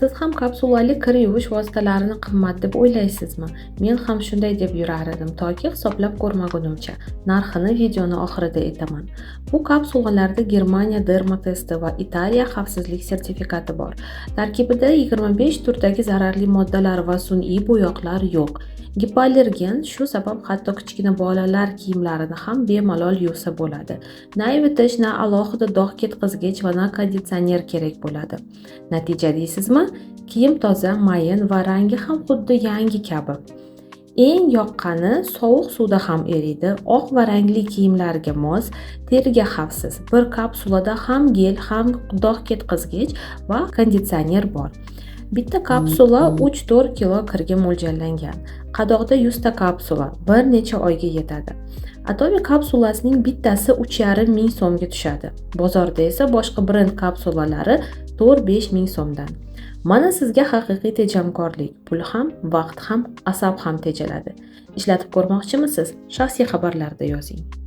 Siz ham kapsulali kir yuvish vositalarini qimmat deb o'ylaysizmi? Men ham shunday deb yurar edim, toki hisoblab ko'rmagunimcha. Narxini videoni oxirida aytaman. Bu kapsulalarda Germaniya dermatesti va Italiya xavfsizlik sertifikati bor. Tarkibida 25 turdagi zararli moddalar va sun'iy bo'yoqlar yo'q. Gipoallergen, shu sabab hatto kichkina bolalar kiyimlarini ham bemalol yuvsa bo'ladi. Na ivitish, na alohida dog' ketqizgich va na konditsioner kerak bo'ladi. Natija deysizmi? Kiyim toza, mayin va rangi ham xuddi yangi kabi. Eng yoqqani, sovuq suvda ham eriydi, oq va rangli kiyimlarga mos, teriga xavfsiz. Bir kapsulada ham gel, ham dog' ketqizgich va konditsioner bor. Bitta kapsula 3-4 kilo kirga mo'ljallangan. Qadoqda 100 ta kapsula bir necha oyga yetadi. Atomy kapsulasining bittasi 3,5 ming so'mga tushadi. Bozorda esa boshqa brend kapsulalari 4-5 ming so'mdan. Mana sizga haqiqiy tejamkorlik. Pul ham, vaqt ham, asab ham tejaladi. Ishlatib ko'rmoqchimisiz? Shaxsiy xabarlarda yozing.